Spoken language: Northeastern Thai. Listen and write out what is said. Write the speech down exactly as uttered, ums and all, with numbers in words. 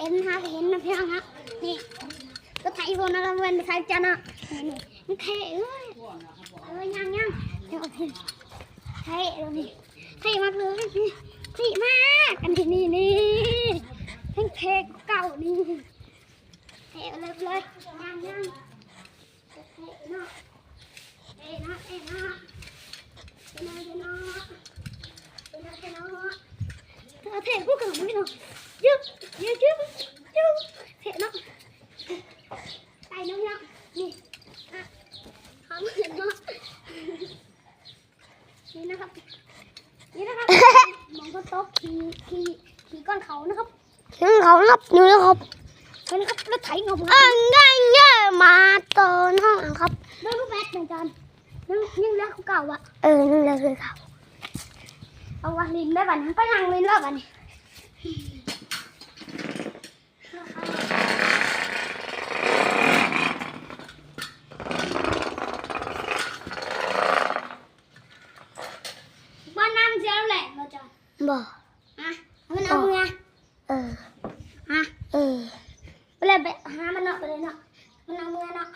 เห็นฮะ เห็นนะพี่น้องฮะ นี่ รถไถอีโวนะ รถไถจันเนาะ นี่ นี่ มันเท่เอ้ย เอ้ย ยัง ยัง เดี๋ยวเอาเท่ เท่ เดี๋ยวนี้ เท่มากเลย นี่ เท่มาก อันนี้ นี่ นี่ แท่งเท่เก่า นี่ เท่เลย เลย ยัง ยัง เท่เนาะ เท่เนาะ เท่เนาะ เท่เนาะ เท่เนาะ เท่เนาะ เท่เนาะ เท่คู่กันไหมเนาะ ยึบ ยึบ ยึบ ยึบ เท่เนาะ ไปน้องเนาะ นี่ อ่ะ พร้อมกันเนาะ นี่นะครับ นี่นะครับ หมองก็ตกขี่ ขี่ ขี่ก้อนเขานะครับ ถึงเขานะครับ อยู่นะครับ นี่นะครับ รถไถงมครับ เอ้ยเงี้ยเงี้ยมาต่อน้องครับ ด้วยรูปแบบเหมือนกัน ยัง ยังเลือกเก่าอะ เออ ยังเลือกคือเก่า เอาวางลินได้บัดนี้ ไปนั่งลินแล้วบัดนี้ บ้านน้ำเสียแล้วแหละ บ่จ้ะ บ่ อ่ะ มันเอาเมือ เออ อ่ะ เออ ไปเลย ไปหามันเนาะ ไปเลยเนาะ มันเอาเมือเนาะ